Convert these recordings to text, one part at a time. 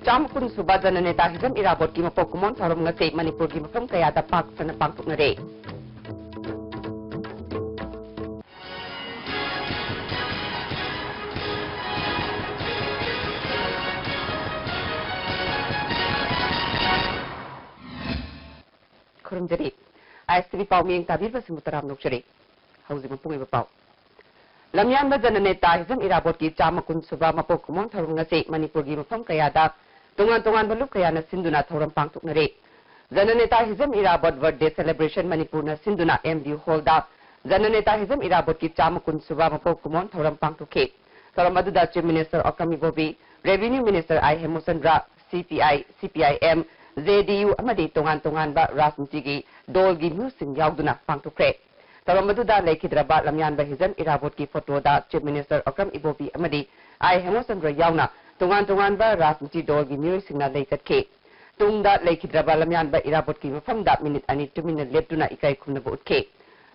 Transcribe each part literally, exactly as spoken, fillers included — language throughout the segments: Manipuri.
ꯆꯥꯝꯃ ꯀꯨꯟ ꯁꯨꯕ ꯖꯅꯅꯦꯇꯥ ꯍꯤꯖꯝ ꯏꯔꯥꯕꯣꯠꯀꯤ ꯃꯄꯣꯛ ꯀꯨꯝꯑꯣꯟ ꯊꯧꯔꯝ ꯉꯁꯤ ꯃꯅꯤꯄꯨꯔꯒꯤ ꯃꯐꯝ ꯀꯌꯥꯗ ꯄꯥꯛ ꯁꯟꯅ ꯄꯥꯡꯊꯣꯛꯅꯔꯦ꯫ ꯈꯨꯔꯨꯝꯖꯔꯤ꯫ ꯑꯥꯏ ꯑꯦꯁ ꯇꯤ ꯚꯤ ꯄꯥꯎ ꯃꯤꯠꯌꯦꯡ ꯇꯥꯕꯤꯕꯁꯤꯡꯕꯨ ꯇꯔꯥꯝꯅ ꯑꯣꯛꯆꯔꯤ꯫ ꯍꯧꯖꯤꯛ ꯃꯄꯨꯡ ꯑꯣꯏꯕ ꯄꯥꯎ꯫ ꯂꯝꯌꯥꯟꯕ ꯖꯅꯅꯦꯇꯥ ꯍꯤꯖꯝ ꯏꯔꯥꯕꯣꯠꯀꯤ ꯆꯥꯝꯃ ꯀꯨꯟ ꯁꯨꯕ ꯃꯄꯣꯛ ꯀꯨꯝꯑꯣꯟ ꯊꯧꯔꯝ ꯉꯁꯤ ꯃꯅꯤꯄꯨꯔꯒꯤ ꯃꯐꯝ ꯀꯌꯥꯗ ꯇꯣꯉꯥꯟ ꯇꯣꯉꯥꯟꯕ ꯂꯨꯞ ꯀꯌꯥꯅ ꯁꯤꯟꯗꯨꯅ ꯊꯧꯔꯝ ꯄꯥꯡꯊꯣꯛꯅꯔꯦ꯫ ꯖꯅꯅꯦꯇꯥ ꯍꯤꯖꯝ ꯏꯔꯥꯕꯣꯠ ꯕꯔꯊꯗꯦ ꯁꯦꯂꯦꯕ꯭ꯔꯦꯁꯟ ꯃꯅꯤꯄꯨꯔꯅ ꯁꯤꯟꯗꯨꯅ ꯑꯦꯝ ꯗꯤ ꯌꯨ ꯍꯣꯜꯗ ꯖꯅꯅꯦꯇꯥ ꯍꯤꯖꯝ ꯏꯔꯥꯕꯣꯠꯀꯤ ꯆꯥꯝꯃ ꯀꯨꯟ ꯁꯨꯕ ꯃꯄꯣꯛ ꯀꯨꯝꯑꯣꯟ ꯊꯧꯔꯝ ꯄꯥꯡꯊꯣꯛꯈꯤ꯫ ꯊꯧꯔꯝ ꯑꯗꯨꯗ chief minister Okram Ibobi, revenue minister I Hemchandra, C P I, C P I M, J D U ꯑꯃꯗꯤ ꯇꯣꯉꯥꯟ ꯇꯣꯉꯥꯟꯕ ꯔꯥꯖꯅꯤꯇꯤꯒꯤ ꯗꯣꯜꯒꯤ ꯃꯤꯍꯨꯠꯁꯤꯡ ꯌꯥꯎꯗꯨꯅ ꯄꯥꯡꯊꯣꯛꯈ꯭ꯔꯦ꯫ ꯊꯧꯔꯝ ꯑꯗꯨꯗ ꯂꯩꯈꯤꯗ꯭ꯔꯕ ꯂꯝꯌꯥꯟꯕ ꯍꯤꯖꯝ ꯏꯔꯥꯕꯣꯠꯀꯤ ꯐꯣꯇꯣꯗ ꯆꯤꯐ ꯃꯤꯅꯤꯁꯇꯔ ꯑꯣꯀ꯭ꯔꯝ ꯏꯕꯣꯕꯤ ꯑꯃꯗꯤ ꯑꯥꯏ ꯍꯦꯃꯆꯟꯗ꯭ꯔ ꯌꯥꯎꯅ ꯇꯣꯉꯥꯟ ꯇꯣꯉꯥꯟꯕ ꯔꯥꯖꯅꯤꯇꯤ ꯗꯣꯜꯒꯤ ꯃꯤꯑꯣꯏꯁꯤꯡꯅ ꯂꯩ ꯆꯠꯈꯤ꯫ ꯇꯨꯡꯗ ꯂꯩꯈꯤꯗ꯭ꯔꯕ ꯂꯝꯌꯥꯟꯕ ꯏꯔꯥꯕꯣꯠꯀꯤ ꯃꯐꯝꯗ ꯃꯤꯅꯤꯠ ꯑꯅꯤ ꯇꯨꯃꯤꯟꯅ ꯂꯦꯞꯇꯨꯅ ꯏꯀꯥꯏ ꯈꯨꯝꯅꯕ ꯎꯠꯈꯤ꯫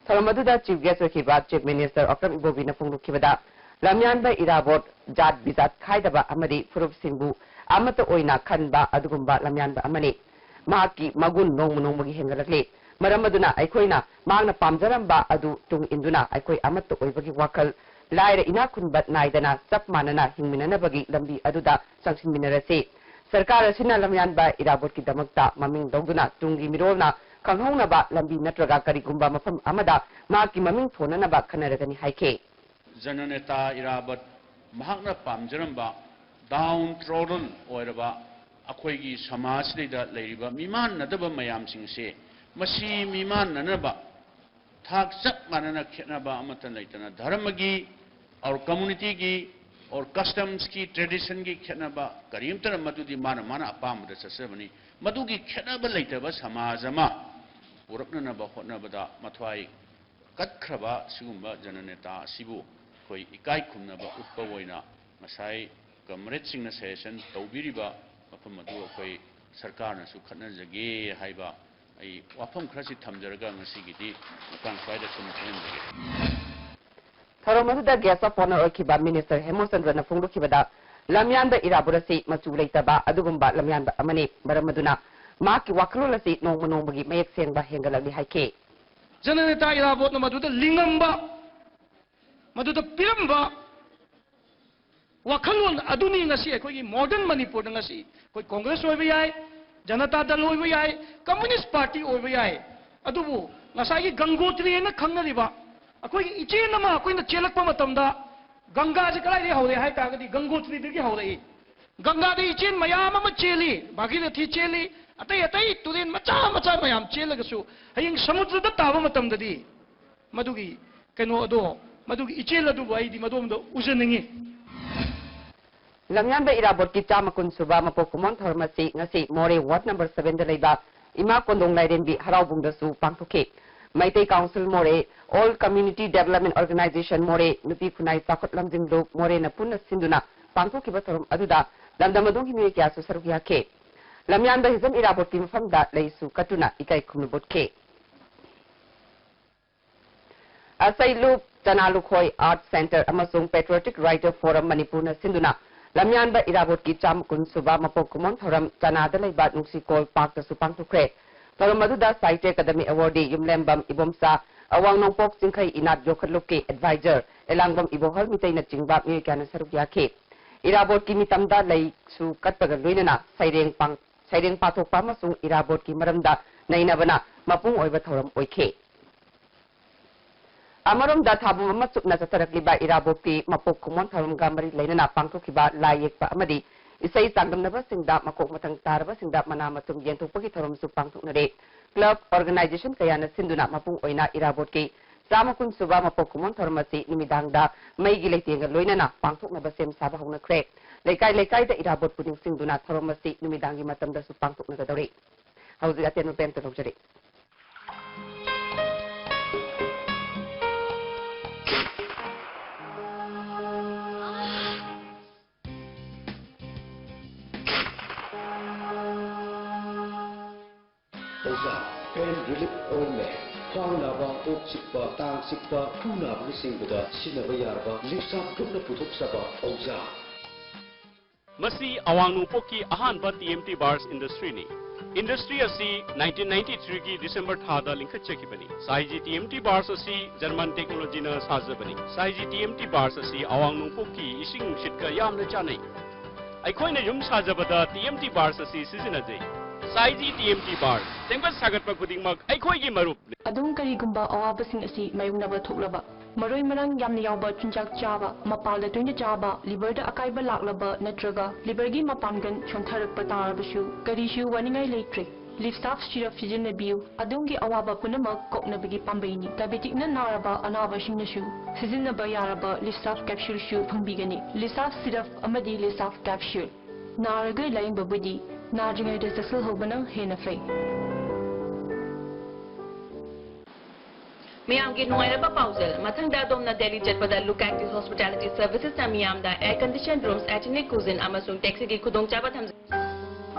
ꯊꯧꯔꯝ ꯑꯗꯨꯗ ꯆꯤꯐ ꯒꯦꯁ ꯑꯣꯏꯈꯤꯕ ꯆꯤꯐ ꯃꯤꯅꯤꯁꯇꯔ ꯑꯣꯀ꯭ꯔꯝ ꯏꯕꯣꯕꯤꯅ ꯐꯣꯡꯗꯣꯛꯈꯤꯕꯗ, ꯂꯝꯌꯥꯟꯕ ꯏꯔꯥꯕꯣꯠ ꯖꯥꯠ ꯕꯤꯖꯥꯠ ꯈꯥꯏꯗꯕ ꯑꯃꯗꯤ ꯐꯨꯔꯨꯞꯁꯤꯡꯕꯨ ꯑꯃꯠꯇ ꯑꯣꯏꯅ ꯈꯟꯕ ꯑꯗꯨꯒꯨꯝꯕ ꯂꯝꯌꯥꯟꯕ ꯑꯃꯅꯤ꯫ ꯃꯍꯥꯛꯀꯤ ꯃꯒꯨꯟ ꯅꯣꯡꯃ ꯅꯣꯡꯃꯒꯤ ꯍꯦꯟꯒꯠꯂꯛꯂꯤ꯫ ꯃꯔꯝ ꯑꯗꯨꯅ ꯑꯩꯈꯣꯏꯅ ꯃꯍꯥꯛꯅ ꯄꯥꯝꯖꯔꯝꯕ ꯑꯗꯨ ꯇꯨꯡ ꯏꯟꯗꯨꯅ ꯑꯩꯈꯣꯏ ꯑꯃꯠꯇ ꯑꯣꯏꯕꯒꯤ ꯋꯥꯈꯜ, ꯂꯥꯏꯔ ꯏꯅꯥꯛ ꯈꯨꯟꯕ ꯅꯥꯏꯗꯅ ꯆꯞ ꯃꯥꯟꯅꯅ ꯍꯤꯡꯃꯤꯟꯅꯅꯕꯒꯤ ꯂꯝꯕꯤ ꯑꯗꯨꯗ ꯆꯪꯁꯤꯟꯃꯤꯟꯅꯔꯁꯤ꯫ ꯁꯔꯀꯥꯔ ꯑꯁꯤꯅ ꯂꯝꯌꯥꯟꯕ ꯏꯔꯥꯕꯣꯠꯀꯤꯗꯃꯛꯇ ꯃꯃꯤꯡ ꯂꯧꯗꯨꯅ ꯇꯨꯡꯒꯤ ꯃꯤꯔꯣꯜꯅ ꯈꯪꯍꯧꯅꯕ ꯂꯝꯕꯤ ꯅꯠꯇ꯭ꯔꯒ ꯀꯔꯤꯒꯨꯝꯕ ꯃꯐꯝ ꯑꯃꯗ ꯃꯍꯥꯛꯀꯤ ꯃꯃꯤꯡ ꯊꯣꯟꯅꯅꯕ ꯈꯟꯅꯔꯒꯅꯤ ꯍꯥꯏꯈꯤ꯫ ꯖꯅꯅꯦꯇꯥ ꯏꯔꯥꯕꯠ ꯃꯍꯥꯛꯅ ꯄꯥꯝꯖꯔꯝꯕ ꯗꯥꯎꯟ ꯇ꯭ꯔꯣꯗꯟ ꯑꯣꯏꯔꯕ ꯑꯩꯈꯣꯏꯒꯤ ꯁꯃꯥꯖꯁꯤꯗꯩꯗ ꯂꯩꯔꯤꯕ ꯃꯤꯃꯥꯟꯅꯗꯕ ꯃꯌꯥꯝꯁꯤꯡꯁꯦ, ꯃꯁꯤ ꯃꯤꯃꯥꯟꯅꯅꯕ ꯊꯥꯛ ꯆꯞ ꯃꯥꯟꯅꯅ ꯈꯦꯠꯅꯕ ꯑꯃꯠꯇ ꯂꯩꯇꯅ ꯙꯔꯃꯒꯤ, ꯑꯣꯔ ꯀꯝꯃꯨꯅꯤꯇꯤꯒꯤ, ꯑꯣꯔ ꯀꯁꯇꯝꯁꯀꯤ, ꯇ꯭ꯔꯦꯗꯤꯁꯟꯒꯤ ꯈꯦꯠꯅꯕ ꯀꯔꯤꯝꯇꯅ ꯃꯗꯨꯗꯤ ꯃꯥꯅ ꯃꯥꯅ ꯑꯄꯥꯝꯕꯗ ꯆꯠꯆꯕꯅꯤ꯫ ꯃꯗꯨꯒꯤ ꯈꯦꯠꯅꯕ ꯂꯩꯇꯕ ꯁꯃꯥꯖ ꯑꯃ ꯄꯨꯔꯛꯅꯅꯕ ꯍꯣꯠꯅꯕꯗ ꯃꯊ꯭ꯋꯥꯏ ꯀꯠꯈ꯭ꯔꯕ ꯁꯤꯒꯨꯝꯕ ꯖꯅꯅꯦꯇꯥ ꯑꯁꯤꯕꯨ ꯑꯩꯈꯣꯏ ꯏꯀꯥꯏ ꯈꯨꯝꯅꯕ ꯎꯠꯄ ꯑꯣꯏꯅ ꯉꯁꯥꯏ ꯀꯝꯔꯦꯗꯁꯤꯡꯅ ꯁꯖꯦꯁꯟ ꯇꯧꯕꯤꯔꯤꯕ ꯃꯐꯝ ꯑꯗꯨ ꯑꯩꯈꯣꯏ ꯁꯔꯀꯥꯔꯅꯁꯨ ꯈꯠꯅꯖꯒꯦ ꯍꯥꯏꯕ ꯑꯩ ꯋꯥꯐꯝ ꯈꯔꯁꯤ ꯊꯝꯖꯔꯒ ꯉꯁꯤꯒꯤꯗꯤ ꯃꯇꯥꯡ ꯁ꯭ꯋꯥꯏꯗ ꯁꯨꯝ ꯇꯦꯟꯍꯟꯖꯒꯦ꯫ ꯊꯧꯔꯝ ꯑꯗꯨꯗ ꯒꯦꯁ ꯑꯣꯐ ꯑꯣꯅꯔ ꯑꯣꯏꯈꯤꯕ ꯃꯤꯅꯤꯁꯇꯔ ꯍꯦꯃꯆꯟꯗ꯭ꯔꯅ ꯐꯣꯡꯗꯣꯛꯈꯤꯕꯗ, ꯂꯝꯌꯥꯟꯕ ꯏꯔꯥꯕꯣꯠ ꯑꯁꯤ ꯃꯆꯨ ꯂꯩꯇꯕ ꯑꯗꯨꯒꯨꯝꯕ ꯂꯝꯌꯥꯟꯕ ꯑꯃꯅꯤ꯫ ꯃꯔꯝ ꯑꯗꯨꯅ ꯃꯍꯥꯛꯀꯤ ꯋꯥꯈꯜꯂꯣꯟ ꯑꯁꯤ ꯅꯣꯡꯃ ꯅꯣꯡꯃꯒꯤ ꯃꯌꯦꯛ ꯁꯦꯡꯕ ꯍꯦꯟꯒꯠꯂꯛꯂꯤ ꯍꯥꯏꯈꯤ꯫ ꯖꯅꯅꯦꯇꯥ ꯏꯔꯥꯕꯣꯠꯅ ꯃꯗꯨꯗ ꯂꯤꯡꯉꯝꯕ, ꯃꯗꯨꯗ ꯄꯤꯔꯝꯕ ꯋꯥꯈꯜꯂꯣꯟ ꯑꯗꯨꯅꯤ ꯉꯁꯤ ꯑꯩꯈꯣꯏꯒꯤ modern ꯃꯅꯤꯄꯨꯔꯗ ꯉꯁꯤ ꯑꯩꯈꯣꯏ ꯀꯣꯡꯒ꯭ꯔꯦꯁ ꯑꯣꯏꯕ ꯌꯥꯏ, ꯖꯅꯇꯥ ꯗꯜ ꯑꯣꯏꯕ ꯌꯥꯏ, ꯀꯝꯃꯨꯅꯤꯁ ꯄꯥꯔꯇꯤ ꯑꯣꯏꯕ ꯌꯥꯏ꯫ ꯑꯗꯨꯕꯨ ꯉꯁꯥꯏꯒꯤ ꯒꯪꯒꯣꯇ꯭ꯔꯤ ꯍꯥꯏꯅ ꯈꯪꯅꯔꯤꯕ ꯑꯩꯈꯣꯏꯒꯤ ꯏꯆꯦꯜ ꯑꯃ ꯑꯩꯈꯣꯏꯅ ꯆꯦꯜꯂꯛꯄ ꯃꯇꯝꯗ ꯒꯪꯒꯥꯁꯤ ꯀꯗꯥꯏꯗꯒꯤ ꯍꯧꯔꯛꯑꯦ ꯍꯥꯏ ꯇꯥꯔꯒꯗꯤ ꯒꯪꯒꯣꯇ꯭ꯔꯤꯗꯒꯤ ꯍꯧꯔꯛꯏ꯫ ꯒꯪꯒꯥꯗ ꯏꯆꯦꯜ ꯃꯌꯥꯝ ꯑꯃ ꯆꯦꯜꯂꯤ, ꯚꯥꯒꯤꯔꯊꯤ ꯆꯦꯜꯂꯤ, ꯑꯇꯩ ꯑꯇꯩ ꯇꯨꯔꯦꯜ ꯃꯆꯥ ꯃꯆꯥ ꯃꯌꯥꯝ ꯆꯦꯜꯂꯒꯁꯨ ꯍꯌꯦꯡ ꯁꯃꯨꯗ꯭ꯔꯗ ꯇꯥꯕ ꯃꯇꯝꯗꯗꯤ ꯃꯗꯨꯒꯤ ꯀꯩꯅꯣ ꯑꯗꯣ, ꯃꯗꯨꯒꯤ ꯏꯆꯦꯜ ꯑꯗꯨꯕꯨ ꯑꯩꯗꯤ ꯃꯗꯣꯝꯗ ꯎꯖꯅꯤꯡꯉꯤ꯫ ꯂꯝꯌꯥꯟꯕ ꯏꯔꯥꯕꯣꯠꯀꯤ ꯆꯥꯝꯃ ꯀꯨꯟ ꯁꯨꯕ ꯃꯄꯣꯛ ꯀꯨꯝꯑꯣꯟ ꯊꯧꯔꯝ ꯑꯁꯤ ꯉꯁꯤ ꯃꯣꯔꯦ ꯋꯥꯔꯗ ꯅꯝꯕꯔ seven ꯗ ꯂꯩꯕ ꯏꯃꯥ ꯀꯣꯟꯗꯣꯡ ꯂꯥꯏꯔꯦꯝꯕꯤ ꯍꯔꯥꯎꯕꯨꯡꯗꯁꯨ ꯄꯥꯡꯊꯣꯛꯈꯤ꯫ ꯃꯩꯇꯩ ꯀꯥꯎꯟꯁꯤꯜ ꯃꯣꯔꯦ, All Community Development Organization ꯃꯣꯔꯦ, ꯅꯨꯄꯤ ꯈꯨꯟꯅꯥꯏ ꯆꯥꯎꯈꯠ ꯂꯝꯖꯤꯡ ꯂꯨꯞ ꯃꯣꯔꯦꯅ ꯄꯨꯟꯅ ꯁꯤꯟꯗꯨꯅ ꯄꯥꯡꯊꯣꯛꯈꯤꯕ ꯊꯧꯔꯝ ꯑꯗꯨꯗ ꯂꯝꯗꯝ ꯑꯗꯨꯒꯤ ꯃꯤꯑꯣꯏ ꯀꯌꯥꯁꯨ ꯁꯔꯨꯛ ꯌꯥꯈꯤ꯫ ꯂꯝꯌꯥꯟꯕ ꯍꯤꯖꯝ ꯏꯔꯥꯕꯣꯠꯀꯤ ꯃꯐꯝꯗ ꯂꯩꯁꯨ ꯀꯠꯇꯨꯅ ꯏꯀꯥꯏ ꯈꯨꯝꯅꯕ ꯎꯠꯈꯤ꯫ ꯑꯁꯩꯂꯨꯞ ꯆꯅꯥ ꯂꯨꯈꯣꯏ Art Centre ꯑꯃꯁꯨꯡ Patriotic Writer Forum ꯃꯅꯤꯄꯨꯔꯅ ꯁꯤꯟꯗꯨꯅ ꯂꯝꯌꯥꯟꯕ ꯏꯔꯥꯕꯣꯠꯀꯤ ꯆꯥꯝꯃ ꯀꯨꯟ ꯁꯨꯕ ꯃꯄꯣꯛ ꯀꯨꯝꯑꯣꯟ ꯊꯧꯔꯝ ꯆꯅꯥꯗ ꯂꯩꯕ ꯅꯨꯡꯁꯤꯀꯣꯜ ꯄꯥꯔꯛꯇꯁꯨ ꯄꯥꯡꯊꯣꯛꯈ꯭ꯔꯦ꯫ ꯊꯧꯔꯝ ꯑꯗꯨꯗ ꯁꯥꯍꯤꯇ꯭ꯌ ꯑꯦꯀꯥꯗꯃꯤ ꯑꯦꯋꯥꯔꯗꯤ ꯌꯨꯝꯂꯦꯝꯕꯝ ꯏꯕꯣꯝꯆꯥ, ꯑꯋꯥꯡ ꯅꯣꯡꯄꯣꯛ ꯆꯤꯡꯈꯩ ꯏꯅꯥꯠ ꯌꯣꯛꯈꯠꯂꯨꯞꯀꯤ ꯑꯦꯗꯚꯥꯏꯖꯔ ꯑꯦꯂꯥꯡꯕꯝ ꯏꯕꯣꯍꯜ ꯃꯤꯇꯩꯅꯆꯤꯡꯕ ꯃꯤꯑꯣꯏ ꯀꯌꯥꯅ ꯁꯔꯨꯛ ꯌꯥꯈꯤ꯫ ꯏꯔꯥꯕꯣꯠꯀꯤ ꯃꯤꯇꯝꯗ ꯂꯩꯁꯨ ꯀꯠꯄꯒ ꯂꯣꯏꯅꯅ ꯁꯩꯔꯦꯡ ꯄꯥꯡ-, ꯁꯩꯔꯦꯡ ꯄꯥꯊꯣꯛꯄ ꯑꯃꯁꯨꯡ ꯏꯔꯥꯕꯣꯠꯀꯤ ꯃꯔꯝꯗ ꯅꯩꯅꯕꯅ ꯃꯄꯨꯡ ꯑꯣꯏꯕ ꯊꯧꯔꯝ ꯑꯣꯏꯈꯤ꯫ ꯑꯃꯔꯣꯝꯗ ꯊꯥꯕꯝ ꯑꯃ ꯆꯨꯞꯅ ꯆꯠꯊꯔꯛꯂꯤꯕ ꯏꯔꯥꯕꯣꯠꯀꯤ ꯃꯄꯣꯛ ꯀꯨꯝꯑꯣꯟ ꯊꯧꯔꯝꯒ ꯃꯔꯤ ꯂꯩꯅꯅ ꯄꯥꯡꯊꯣꯛꯈꯤꯕ ꯂꯥꯏ ꯌꯦꯛꯄ ꯑꯃꯗꯤ ꯏꯁꯩ ꯆꯥꯡꯗꯝꯅꯕꯁꯤꯡꯗ ꯃꯀꯣꯛ ꯃꯊꯪ ꯇꯥꯔꯕꯁꯤꯡꯗ ꯃꯅꯥ ꯃꯊꯨꯝ ꯌꯦꯟꯊꯣꯛꯄꯒꯤ ꯊꯧꯔꯝꯁꯨ ꯄꯥꯡꯊꯣꯛꯅꯔꯦ꯫ ꯀ꯭ꯂꯕ, ꯑꯣꯔꯒꯅꯥꯏꯖꯦꯁꯟ ꯀꯌꯥꯅ ꯁꯤꯟꯗꯨꯅ ꯃꯄꯨꯡ ꯑꯣꯏꯅ ꯏꯔꯥꯕꯣꯠꯀꯤ ꯆꯥꯝꯃ ꯀꯨꯟ ꯁꯨꯕ ꯃꯄꯣꯛ ꯀꯨꯝꯑꯣꯟ ꯊꯧꯔꯝ ꯑꯁꯤ ꯅꯨꯃꯤꯗꯥꯡꯗ ꯃꯩꯒꯤ ꯂꯩꯇꯦꯡꯒ ꯂꯣꯏꯅꯅ ꯄꯥꯡꯊꯣꯛꯅꯕ ꯁꯦꯝ ꯁꯥꯕ ꯍꯧꯅꯈ꯭ꯔꯦ꯫ ꯂꯩꯀꯥꯏ ꯂꯩꯀꯥꯏꯗ ꯏꯔꯥꯕꯣꯠꯄꯨ ꯅꯤꯡꯁꯤꯡꯗꯨꯅ ꯊꯧꯔꯝ ꯑꯁꯤ ꯅꯨꯃꯤꯗꯥꯡꯒꯤ ꯃꯇꯝꯗꯁꯨ ꯄꯥꯡꯊꯣꯛꯅꯒꯗꯧꯔꯤ꯫ ꯍꯧꯖꯤꯛ ꯑꯇꯦꯟꯕ ꯄꯦꯟꯇ ꯂꯧꯖꯔꯤ꯫ ꯑꯣꯖꯥ, pain relief ointment, ꯈ꯭ꯋꯥꯡ ꯅꯥꯕ, ꯀꯣꯛ ꯆꯤꯛꯄ, ꯇꯥꯡ ꯆꯤꯛꯄ, ꯈꯨ ꯅꯥꯕꯅꯆꯤꯡꯕꯗ ꯁꯤꯖꯤꯟꯅꯕ ꯌꯥꯔꯕ ꯂꯤꯛꯁꯥꯞ ꯒ꯭ꯔꯨꯞꯅ ꯄꯨꯊꯣꯛꯆꯕ ꯑꯣꯖꯥ꯫ ꯃꯁꯤ ꯑꯋꯥꯡ ꯅꯣꯡꯄꯣꯛꯀꯤ ꯑꯍꯥꯟꯕ ꯇꯤ ꯑꯦꯝ ꯇꯤ ꯕꯥꯔꯁ ꯏꯟꯗꯁꯇ꯭ꯔꯤꯅꯤ꯫ ꯏꯟꯗꯁꯇ꯭ꯔꯤ ꯑꯁꯤ ꯅꯥꯏꯟꯇꯤꯟ ꯅꯥꯏꯟꯇꯤ ꯊ꯭ꯔꯤꯒꯤ ꯗꯤꯁꯦꯝꯕꯔ ꯊꯥꯗ ꯂꯤꯡꯈꯠꯆꯈꯤꯕꯅꯤ꯫ ꯁꯥꯏꯖꯤ ꯇꯤ ꯑꯦꯝ ꯇꯤ ꯕꯥꯔꯁ ꯑꯁꯤ ꯖꯔꯃꯟ ꯇꯦꯛꯅꯣꯂꯣꯖꯤꯅ ꯁꯥꯖꯕꯅꯤ꯫ ꯁꯥꯏꯖꯤ ꯇꯤ ꯑꯦꯝ ꯇꯤ ꯕꯥꯔꯁ ꯑꯁꯤ ꯑꯋꯥꯡ ꯅꯣꯡꯄꯣꯛꯀꯤ ꯏꯁꯤꯡ ꯅꯨꯡꯁꯤꯠꯀ ꯌꯥꯝꯅ ꯆꯥꯟꯅꯩ꯫ ꯑꯩꯈꯣꯏꯅ ꯌꯨꯝ ꯁꯥꯖꯕꯗ ꯇꯤ ꯑꯦꯝ ꯇꯤ ꯕꯥꯔꯁ ꯑꯁꯤ ꯁꯤꯖꯤꯟꯅꯖꯩ꯫ ꯁꯥꯏꯖꯤ ꯇꯤ ꯑꯦꯝ ꯇꯤ ꯕꯥꯔꯁ, ꯁꯦꯝꯒꯠ ꯁꯥꯒꯠꯄ ꯈꯨꯗꯤꯡꯃꯛ ꯑꯩꯈꯣꯏꯒꯤ ꯃꯔꯨꯞꯅꯤ꯫ ꯑꯗꯣꯝ ꯀꯔꯤꯒꯨꯝꯕ ꯑꯋꯥꯕꯁꯤꯡ ꯑꯁꯤ ꯃꯥꯌꯣꯛꯅꯕ ꯊꯣꯛꯂꯕ, ꯃꯔꯣꯏ ꯃꯔꯥꯡ ꯌꯥꯝꯅ ꯌꯥꯎꯕ ꯆꯤꯟꯖꯥꯛ ꯆꯥꯕ, ꯃꯄꯥꯜꯗ ꯇꯣꯏꯅ ꯆꯥꯕ, ꯂꯤꯚꯔꯗ ꯑꯀꯥꯏꯕ ꯂꯥꯛꯂꯕ ꯅꯠꯇ꯭ꯔꯒ ꯂꯤꯚꯔꯒꯤ ꯃꯄꯥꯡꯒꯜ ꯁꯣꯟꯊꯔꯛꯄ ꯇꯥꯔꯕꯁꯨ, ꯀꯔꯤꯁꯨ ꯋꯥꯅꯤꯡꯉꯥꯏ ꯂꯩꯇ꯭ꯔꯦ꯫ ꯂꯤꯁꯥꯐ ꯁꯤꯔꯞ ꯁꯤꯖꯤꯟꯅꯕꯤꯌꯨ꯫ ꯑꯗꯣꯝꯒꯤ ꯑꯋꯥꯕ ꯄꯨꯝꯅꯃꯛ ꯀꯣꯛꯅꯕꯒꯤ ꯄꯥꯝꯕꯩꯅꯤ꯫ ꯗꯥꯏꯕꯦꯇꯤꯛꯅ ꯅꯥꯔꯕ ꯑꯅꯥꯕꯁꯤꯡꯅꯁꯨ ꯁꯤꯖꯤꯟꯅꯕ ꯌꯥꯔꯕ ꯂꯤꯁꯥꯐ ꯀꯦꯞꯁꯨꯜꯁꯨ ꯐꯪꯕꯤꯒꯅꯤ꯫ ꯂꯤꯁꯥꯐ ꯁꯤꯔꯞ ꯑꯃꯗꯤ ꯂꯤꯁꯥꯐ ꯀꯦꯞꯁꯨꯜ꯫ ꯅꯥꯔꯒ ꯂꯥꯌꯦꯡꯕꯕꯨꯗꯤ ꯅꯥꯗ꯭ꯔꯤꯉꯩꯗ ꯆꯦꯛꯁꯤꯜꯍꯧꯕꯅ ꯍꯦꯟꯅ ꯐꯩ꯫ ꯃꯤꯌꯥꯝꯒꯤ ꯅꯨꯡꯉꯥꯏꯔꯕ ꯄꯥꯎꯖꯦꯜ꯫ ꯃꯊꯪꯗ ꯑꯗꯣꯝꯅ ꯗꯦꯜꯂꯤ ꯆꯠꯄꯗ Look Active Hospitality Servicesꯅ ꯃꯤꯌꯥꯝꯗ air conditioned rooms, ethnic cuisine ꯑꯃꯁꯨꯡ taxiꯒꯤ ꯈꯨꯗꯣꯡꯆꯥꯕ ꯊꯝꯖꯩ꯫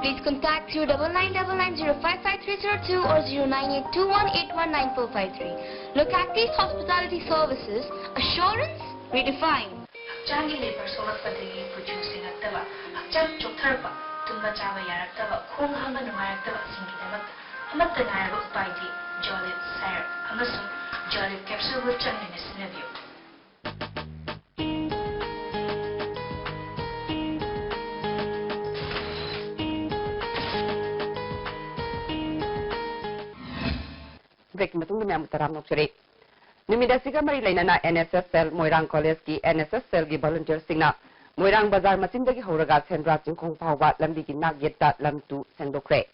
Please contact zero double nine double nine zero five five three zero two or zero nine eight two one eight one nine four five three. Look Active Hospitality Services, assurance redefined. ꯍꯛꯆꯥꯡꯒꯤ ꯂꯦꯕꯔ ꯁꯣꯛꯂꯛꯄꯗꯒꯤ ꯀꯨꯆꯨ ꯁꯦꯡꯉꯛꯇꯕ, ꯍꯛꯆꯥꯡ ꯆꯣꯛꯊꯔꯛꯄ, ꯇꯨꯝꯕ ꯆꯥꯕ ꯌꯥꯔꯛꯇꯕ, ꯈꯣꯡ ꯍꯥꯝꯕ ꯅꯨꯡꯉꯥꯏꯔꯛꯇꯕꯁꯤꯡꯒꯤꯗꯃꯛꯇ ꯑꯃꯠꯇ ꯉꯥꯏꯔꯕ ꯎꯄꯥꯏꯗꯤ Jolib syrup ꯑꯃꯁꯨꯡ Jolib capsule ꯆꯥꯡ ꯅꯥꯏꯅ ꯁꯤꯖꯤꯟꯅꯕꯤꯌꯨ꯫ Breakꯀꯤ ꯃꯇꯨꯡꯗ ꯃꯌꯥꯝꯕꯨ ꯇꯔꯥꯝꯅ ꯑꯣꯛꯆꯔꯤ꯫ ꯅꯨꯃꯤꯠ ꯑꯁꯤꯒ ꯃꯔꯤ ꯂꯩꯅꯅ N S S cell, ꯃꯣꯏꯔꯥꯡ ꯀꯣꯂꯦꯖꯀꯤ N S S cellꯒꯤ volunteerꯁꯤꯡꯅ ꯃꯣꯏꯔꯥꯡ ꯕꯖꯥꯔ ꯃꯆꯤꯟꯗꯒꯤ ꯍꯧꯔꯒ ꯁꯦꯟꯗ꯭ꯔꯥ ꯆꯤꯡꯈꯣꯡ ꯐꯥꯎꯕ ꯂꯝꯕꯤꯒꯤ ꯅꯥꯛ ꯌꯦꯠꯇ ꯂꯝ ꯇꯨ ꯁꯦꯡꯗꯣꯛꯈ꯭ꯔꯦ꯫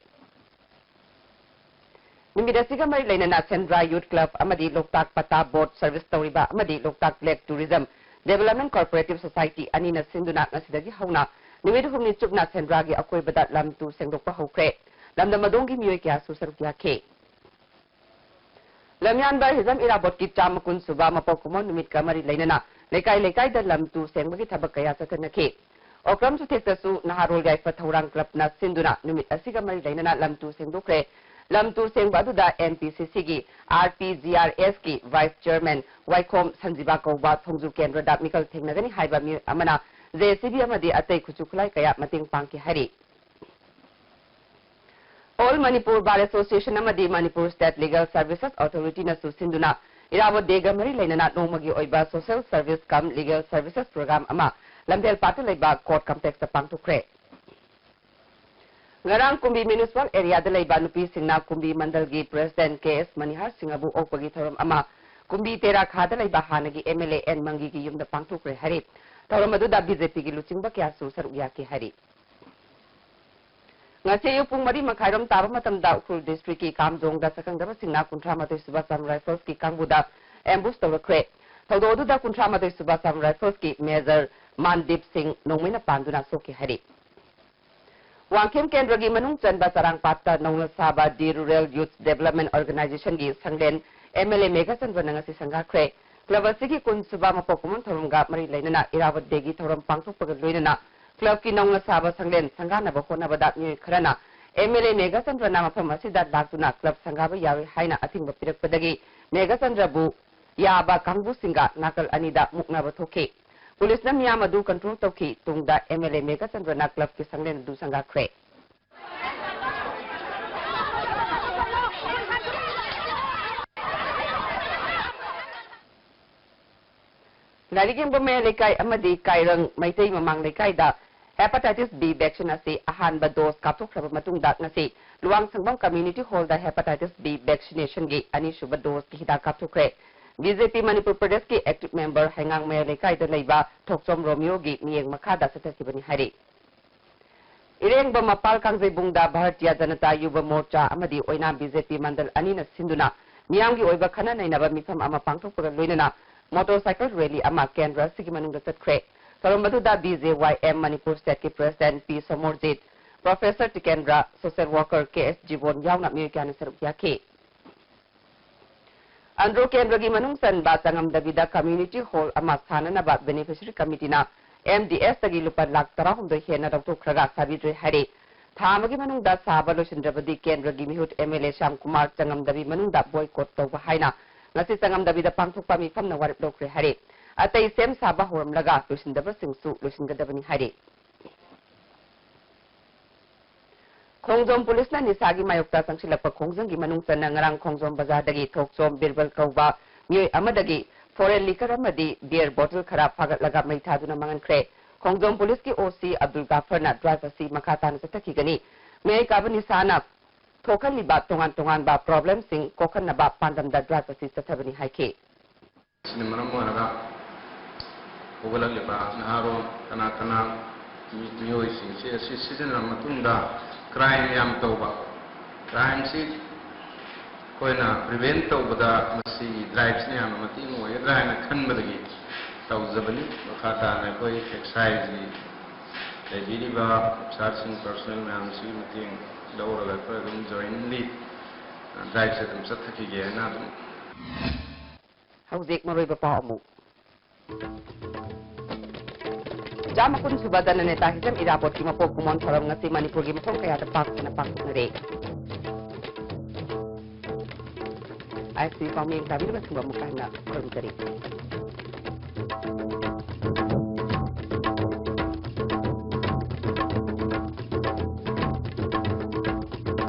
ꯅꯨꯃꯤꯠ ꯑꯁꯤꯒ ꯃꯔꯤ ꯂꯩꯅꯅ ꯁꯦꯟꯗ꯭ꯔꯥ Youth Club ꯑꯃꯗꯤ ꯂꯣꯛꯇꯥꯛ ꯄꯇꯥ boat service ꯇꯧꯔꯤꯕ ꯑꯃꯗꯤ ꯂꯣꯛꯇꯥꯛ Lake Tourism Development Cooperative Society ꯑꯅꯤꯅ ꯁꯤꯟꯗꯨꯅ ꯉꯁꯤꯗꯒꯤ ꯍꯧꯅ ꯅꯨꯃꯤꯠ ꯍꯨꯝꯅꯤ ꯆꯨꯞꯅ ꯁꯦꯟꯗ꯭ꯔꯥꯒꯤ ꯑꯀꯣꯏꯕꯗ ꯂꯝ ꯇꯨ ꯁꯦꯡꯗꯣꯛꯄ ꯍꯧꯈ꯭ꯔꯦ꯫ ꯂꯝꯗꯝ ꯑꯗꯣꯝꯒꯤ ꯃꯤꯑꯣꯏ ꯀꯌꯥꯁꯨ ꯁꯔꯨꯛ ꯌꯥꯈꯤ꯫ ꯂꯝꯌꯥꯟꯕ ꯍꯤꯖꯝ ꯏꯔꯥꯕꯣꯠꯀꯤ ꯆꯥꯝꯃ ꯀꯨꯟ ꯁꯨꯕ ꯃꯄꯣꯛ ꯀꯨꯝꯑꯣꯟ ꯅꯨꯃꯤꯠꯀ ꯃꯔꯤ ꯂꯩꯅꯅ ꯂꯩꯀꯥꯏ ꯂꯩꯀꯥꯏꯗ ꯂꯝ ꯇꯨ ꯁꯦꯡꯕꯒꯤ ꯊꯕꯛ ꯀꯌꯥ ꯆꯠꯊꯅꯈꯤ꯫ ꯑꯣꯀ꯭ꯔꯝ ꯆꯨꯊꯦꯛꯇꯁꯨ ꯅꯍꯥꯔꯣꯜ ꯌꯥꯏꯐ ꯊꯧꯔꯥꯡ clubꯅ ꯁꯤꯟꯗꯨꯅ ꯅꯨꯃꯤꯠ ꯑꯁꯤꯒ ꯃꯔꯤ ꯂꯩꯅꯅ ꯂꯝ ꯇꯨ ꯁꯦꯡꯗꯣꯛꯈ꯭ꯔꯦ꯫ ꯂꯝ ꯇꯨ ꯁꯦꯡꯕ ꯑꯗꯨꯗ N P C Cꯒꯤ R P G R Sꯀꯤ vice chairman ꯋꯥꯏꯈꯣꯝ ꯁꯟꯖꯤꯕꯥ ꯀꯧꯕ ꯊꯣꯡꯖꯨ ꯀꯦꯟꯗ꯭ꯔꯗ ꯃꯤꯀꯜ ꯊꯦꯡꯅꯒꯅꯤ ꯍꯥꯏꯕ ꯃꯤꯑꯣꯏ ꯑꯃꯅ ꯖꯦ ꯁꯤ ꯕꯤ ꯑꯃꯗꯤ ꯑꯇꯩ ꯈꯨꯠꯁꯨ ꯈꯨꯠꯂꯥꯏ ꯀꯌꯥ ꯃꯇꯦꯡ ꯄꯥꯡꯈꯤ ꯍꯥꯏꯔꯤ꯫ All Manipur Bar Association ꯑꯃꯗꯤ Manipur State Legal Services Authority ꯅꯁꯨ ꯁꯤꯟꯗꯨꯅ ꯏꯔꯥꯕꯣꯠ ꯗꯦꯒ ꯃꯔꯤ ꯂꯩꯅꯅ ꯅꯣꯡꯃꯒꯤ ꯑꯣꯏꯕ social service cum legal services program ꯑꯃ ꯂꯝꯐꯦꯜ ꯄꯥꯠꯇ ꯂꯩꯕ court complex ꯇ ꯄꯥꯡꯊꯣꯛꯈ꯭ꯔꯦ꯫ ꯉꯔꯥꯡ ꯀꯨꯝꯕꯤ municipal area ꯗ ꯂꯩꯕ ꯅꯨꯄꯤꯁꯤꯡꯅ ꯀꯨꯝꯕꯤ ꯃꯟꯗꯜꯒꯤ president ꯀꯦ ꯑꯦꯁ ꯃꯅꯤꯍꯥꯔ ꯁꯤꯡꯍꯕꯨ ꯑꯣꯛꯄꯒꯤ ꯊꯧꯔꯝ ꯑꯃ ꯀꯨꯝꯕꯤ ꯇꯦꯔꯥ ꯈꯥꯗ ꯂꯩꯕ ꯍꯥꯟꯅꯒꯤ ꯑꯦꯝ ꯑꯦꯜ ꯑꯦ ꯑꯦꯟ ꯃꯪꯒꯤꯒꯤ ꯌꯨꯝꯗ ꯄꯥꯡꯊꯣꯛꯈ꯭ꯔꯦ ꯍꯥꯏꯔꯤ꯫ ꯊꯧꯔꯝ ꯑꯗꯨꯗ ꯕꯤ ꯖꯦ ꯄꯤꯒꯤ ꯂꯨꯆꯤꯡꯕ ꯀꯌꯥꯁꯨ ꯁꯔꯨꯛ ꯌꯥꯈꯤ ꯍꯥꯏꯔꯤ꯫ ꯉꯁꯤ ꯑꯌꯨꯛ ꯄꯨꯡ ꯃꯔꯤ ꯃꯈꯥꯏꯔꯣꯝ ꯇꯥꯕ ꯃꯇꯝꯗ ꯎꯈ꯭ꯔꯨꯜ district ꯀꯤ ꯀꯥꯝꯖꯣꯡꯗ ꯁꯛꯈꯪꯗꯕꯁꯤꯡꯅ ꯀꯨꯟꯊ꯭ꯔꯥ ꯃꯥꯊꯣꯏ ꯁꯨꯕ Assam Rifles ꯀꯤ ꯀꯥꯡꯕꯨꯗ ambush ꯇꯧꯔꯛꯈ꯭ꯔꯦ꯫ ꯊꯧꯗꯣꯛ ꯑꯗꯨꯗ ꯀꯨꯟꯊ꯭ꯔꯥ ꯃꯥꯊꯣꯏ ꯁꯨꯕ Assam Rifles ꯀꯤ Major ꯃꯥꯟꯗꯤꯞ ꯁꯤꯡ ꯅꯣꯡꯃꯩꯅ ꯄꯥꯟꯗꯨꯅ ꯁꯣꯛꯈꯤ ꯍꯥꯏꯔꯤ꯫ ꯋꯥꯡꯈꯦꯝ ꯀꯦꯟꯗ꯭ꯔꯒꯤ ꯃꯅꯨꯡ ꯆꯟꯕ ꯆꯔꯥꯡꯄꯥꯠꯇ ꯅꯧꯅ ꯁꯥꯕ The Rural Youth Development Organization ꯒꯤ ꯁꯪꯂꯦꯟ ꯑꯦꯝ ꯑꯦꯜ ꯑꯦ ꯃꯦꯘꯆꯟꯗ꯭ꯔꯅ ꯉꯁꯤ ꯁꯪꯒꯥꯈ꯭ꯔꯦ꯫ Club ꯑꯁꯤꯒꯤ ꯀꯨꯟ ꯁꯨꯕ ꯃꯄꯣꯛ ꯀꯨꯝꯑꯣꯟ ꯊꯧꯔꯝꯒ ꯃꯔꯤ ꯂꯩꯅꯅ ꯏꯔꯥꯕꯠ ꯗꯦꯒꯤ ꯊꯧꯔꯝ ꯄꯥꯡꯊꯣꯛꯄꯒ ꯂꯣꯏꯅꯅ club ꯀꯤ ꯅꯧꯅ ꯁꯥꯕ ꯁꯪꯂꯦꯟ ꯁꯪꯒꯥꯅꯕ ꯍꯣꯠꯅꯕꯗ ꯃꯤꯑꯣꯏ ꯈꯔꯅ ꯑꯦꯝ ꯑꯦꯜ ꯑꯦ ꯃꯦꯘꯆꯟꯗ꯭ꯔꯅ ꯃꯐꯝ ꯑꯁꯤꯗ ꯂꯥꯛꯇꯨꯅ club ꯁꯪꯒꯥꯕ ꯌꯥꯔꯣꯏ ꯍꯥꯏꯅ ꯑꯊꯤꯡꯕ ꯄꯤꯔꯛꯄꯗꯒꯤ ꯃꯦꯘꯆꯟꯗ꯭ꯔꯕꯨ ꯌꯥꯕ ꯀꯥꯡꯕꯨꯁꯤꯡꯒ ꯅꯥꯀꯜ ꯑꯅꯤꯗ ꯃꯨꯛꯅꯕ ꯊꯣꯛꯈꯤ꯫ ꯄꯨꯂꯤꯁꯅ ꯃꯤꯌꯥꯝ ꯑꯗꯨ control ꯇꯧꯈꯤ꯫ ꯇꯨꯡꯗ ꯑꯦꯝ ꯑꯦꯜ ꯑꯦ ꯃꯦꯘꯆꯟꯗ꯭ꯔꯅ club ꯀꯤ ꯁꯪꯂꯦꯟ ꯑꯗꯨ ꯁꯪꯒꯥꯈ꯭ꯔꯦ꯫ ꯂꯥꯏꯔꯤꯛ ꯌꯦꯡꯕ ꯃꯌꯥꯏ ꯂꯩꯀꯥꯏ ꯑꯃꯗꯤ ꯀꯥꯏꯔꯪ ꯃꯩꯇꯩ ꯃꯃꯥꯡ ꯂꯩꯀꯥꯏꯗ hepatitis B vaccine ꯑꯁꯤ ꯑꯍꯥꯟꯕ dose ꯀꯥꯞꯊꯣꯛꯈ꯭ꯔꯕ ꯃꯇꯨꯡꯗ ꯉꯁꯤ ꯂꯨꯋꯥꯡꯁꯪꯕꯝ community hall ꯗ hepatitis B vaccination ꯒꯤ ꯑꯅꯤꯁꯨꯕ dose ꯀꯤ ꯍꯤꯗꯥꯛ ꯀꯥꯞꯊꯣꯛꯈ꯭ꯔꯦ꯫ ꯕꯤ ꯖꯦ ꯄꯤ ꯃꯅꯤꯄꯨꯔ ꯄ꯭ꯔꯗꯦꯁꯀꯤ active member ꯍꯩꯉꯥꯡ ꯃꯌꯥꯏ ꯂꯩꯀꯥꯏꯗ ꯂꯩꯕ ꯊꯣꯛꯆꯣꯝ ꯔꯣꯃꯤꯌꯣꯒꯤ ꯃꯤꯠꯌꯦꯡ ꯃꯈꯥꯗ ꯆꯠꯊꯈꯤꯕꯅꯤ ꯍꯥꯏꯔꯤ꯫ ꯏꯔꯦꯡꯕꯝ ꯃꯄꯥꯜ ꯀꯥꯡꯖꯩꯕꯨꯡꯗ ꯚꯥꯔꯇꯤꯌꯥ ꯖꯅꯇꯥ ꯌꯨꯕ ꯃꯣꯔꯆꯥ ꯑꯃꯗꯤ ꯑꯣꯏꯅꯥꯝ ꯕꯤ ꯖꯦ ꯄꯤ ꯃꯟꯗꯜ ꯑꯅꯤꯅ ꯁꯤꯟꯗꯨꯅ ꯃꯤꯌꯥꯝꯒꯤ ꯑꯣꯏꯕ ꯈꯟꯅ ꯅꯩꯅꯕ ꯃꯤꯐꯝ ꯑꯃ ꯄꯥꯡꯊꯣꯛꯄꯒ ꯂꯣꯏꯅꯅ motorcycle rally ꯑꯃ ꯀꯦꯟꯗ꯭ꯔ ꯑꯁꯤꯒꯤ ꯃꯅꯨꯡꯗ ꯆꯠꯈ꯭ꯔꯦ꯫ ꯊꯧꯔꯝ ꯑꯗꯨꯗ ꯕꯤ ꯖꯦ ꯋꯥꯏ ꯑꯦꯝ ꯃꯅꯤꯄꯨꯔ state ꯀꯤ president ꯄꯤ Somorjit, professor Tikendra, social worker ꯀꯦ ꯑꯦꯁ ꯖꯤꯕꯣꯟ ꯌꯥꯎꯅ ꯃꯤꯑꯣꯏ ꯀꯌꯥꯅ ꯁꯔꯨꯛ ꯌꯥꯈꯤ꯫ ꯑꯟꯗ꯭ꯔꯣ ꯀꯦꯟꯗ꯭ꯔꯒꯤ ꯃꯅꯨꯡ ꯆꯟꯕ ꯆꯉꯝꯗꯕꯤꯗ community hall ꯑꯃ ꯁꯥꯅꯅꯕ beneficiary committee ꯅ ꯑꯦꯝ ꯗꯤ ꯑꯦꯁ ꯇꯒꯤ ꯂꯨꯄꯥ ꯂꯥꯈ ꯇꯔꯥꯍꯨꯝꯗꯣꯏ ꯍꯦꯟꯅ ꯂꯧꯊꯣꯛꯈ꯭ꯔꯒ ꯁꯥꯕꯤꯗ꯭ꯔꯦ ꯍꯥꯏꯔꯤ꯫ ꯊꯥ ꯑꯃꯒꯤ ꯃꯅꯨꯡꯗ ꯁꯥꯕ ꯂꯣꯏꯁꯤꯟꯗ꯭ꯔꯕꯗꯤ ꯀꯦꯟꯗ꯭ꯔꯒꯤ ꯃꯤꯍꯨꯠ M L A Shyam Kumar ꯆꯉꯝꯗꯕꯤ ꯃꯅꯨꯡꯗ boycott ꯇꯧꯕ ꯍꯥꯏꯅ ꯉꯁꯤ ꯆꯉꯝꯗꯕꯤꯗ ꯄꯥꯡꯊꯣꯛꯄ ꯃꯤꯐꯝꯅ ꯋꯥꯔꯦꯞ ꯂꯧꯈ꯭ꯔꯦ ꯍꯥꯏꯔꯤ꯫ ꯑꯇꯩ ꯁꯦꯝ ꯁꯥꯕ ꯍꯧꯔꯝꯂꯒ ꯂꯣꯏꯁꯤꯟꯗꯕꯁꯤꯡꯁꯨ ꯂꯣꯏꯁꯤꯟꯒꯗꯕꯅꯤ ꯍꯥꯏꯔꯤ꯫ ꯈꯣꯡꯖꯣꯝ ꯄꯨꯂꯤꯁꯅ ꯅꯤꯁꯥꯒꯤ ꯃꯥꯌꯣꯛꯇ ꯆꯪꯁꯤꯜꯂꯛꯄ ꯈꯣꯡꯖꯪꯒꯤ ꯃꯅꯨꯡ ꯆꯟꯅ ꯉꯔꯥꯡ ꯈꯣꯡꯖꯣꯝ ꯕꯖꯥꯔꯗꯒꯤ ꯊꯣꯛꯆꯣꯝ ꯕꯤꯔꯕꯜ ꯀꯧꯕ ꯃꯤꯑꯣꯏ ꯑꯃꯗꯒꯤ foreign liquor ꯑꯃꯗꯤ beer bottle ꯈꯔ ꯐꯥꯒꯠꯂꯒ ꯃꯩ ꯊꯥꯗꯨꯅ ꯃꯥꯡꯍꯟꯈ꯭ꯔꯦ꯫ ꯈꯣꯡꯖꯣꯝ ꯄꯨꯂꯤꯁꯀꯤ OC ꯑꯕꯗꯨꯜ ꯒꯥꯐꯔꯅ drive ꯑꯁꯤ ꯃꯈꯥ ꯇꯥꯅ ꯆꯠꯊꯈꯤꯒꯅꯤ꯫ ꯃꯌꯥꯏ ꯀꯥꯕ ꯅꯤꯁꯥꯅ ꯊꯣꯛꯍꯜꯂꯤꯕ ꯇꯣꯉꯥꯟ ꯇꯣꯉꯥꯟꯕ problemꯁꯤꯡ ꯀꯣꯛꯍꯟꯅꯕ ꯄꯥꯟꯗꯝꯗ drive ꯑꯁꯤ ꯆꯠꯊꯕꯅꯤ ꯍꯥꯏꯈꯤ꯫ ꯑꯁꯤꯅ ꯃꯔꯝ ꯑꯣꯏꯔꯒ ꯍꯧꯒꯠꯂꯛꯂꯤꯕ ꯅꯍꯥꯔꯣꯜ ꯀꯅꯥ ꯀꯅꯥ ꯃꯤ-, ꯃꯤꯑꯣꯏꯁꯤꯡꯁꯤ ꯑꯁꯤ ꯁꯤꯖꯤꯟꯅꯔꯕ ꯃꯇꯨꯡꯗ crime ꯌꯥꯝ ꯇꯧꯕ, crimeꯁꯤ ꯑꯩꯈꯣꯏꯅ prevent ꯇꯧꯕꯗ ꯃꯁꯤꯒꯤ driveꯁꯤꯅ ꯌꯥꯝꯅ ꯃꯇꯦꯡ ꯑꯣꯏꯒꯗ꯭ꯔꯥ ꯍꯥꯏꯅ ꯈꯟꯕꯗꯒꯤ ꯇꯧꯖꯕꯅꯤ꯫ ꯃꯈꯥ ꯇꯥꯅ ꯑꯩꯈꯣꯏ exciseꯀꯤ ꯂꯩꯕꯤꯔꯤꯕ officerꯁꯤꯡ, personnel ꯃꯌꯥꯝꯁꯤꯒꯤ ꯃꯇꯦꯡ ꯂꯧꯔꯒ ꯑꯩꯈꯣꯏ ꯑꯗꯨꯝ jointly driveꯁꯦ ꯑꯗꯨꯝ ꯆꯠꯊꯈꯤꯒꯦ ꯍꯥꯏꯅ ꯑꯗꯨꯝ ꯍꯧꯖꯤꯛ ꯃꯔꯨꯑꯣꯏꯕ ꯄꯥꯎ ꯑꯃꯨꯛ꯫ ꯆꯥꯝꯃ ꯀꯨꯟ ꯁꯨꯕ ꯖꯅꯅꯦꯇꯥ ꯍꯤꯖꯝ ꯏꯔꯥꯕꯣꯠꯀꯤ ꯃꯄꯣꯛ ꯀꯨꯝꯑꯣꯟ ꯊꯧꯔꯝ ꯉꯁꯤ ꯃꯅꯤꯄꯨꯔꯒꯤ ꯃꯐꯝ ꯀꯌꯥꯗ ꯄꯥꯛ ꯁꯟꯅ ꯄꯥꯡꯊꯣꯛꯅꯔꯦ꯫ ꯑꯥꯏ ꯑꯦꯁ ꯇꯤ ꯄꯥꯎꯃꯤ ꯇꯥꯕꯤꯔꯤꯕꯁꯤꯡꯕꯨ ꯑꯃꯨꯛ ꯍꯟꯅ ꯈꯨꯔꯨꯝꯖꯔꯤ꯫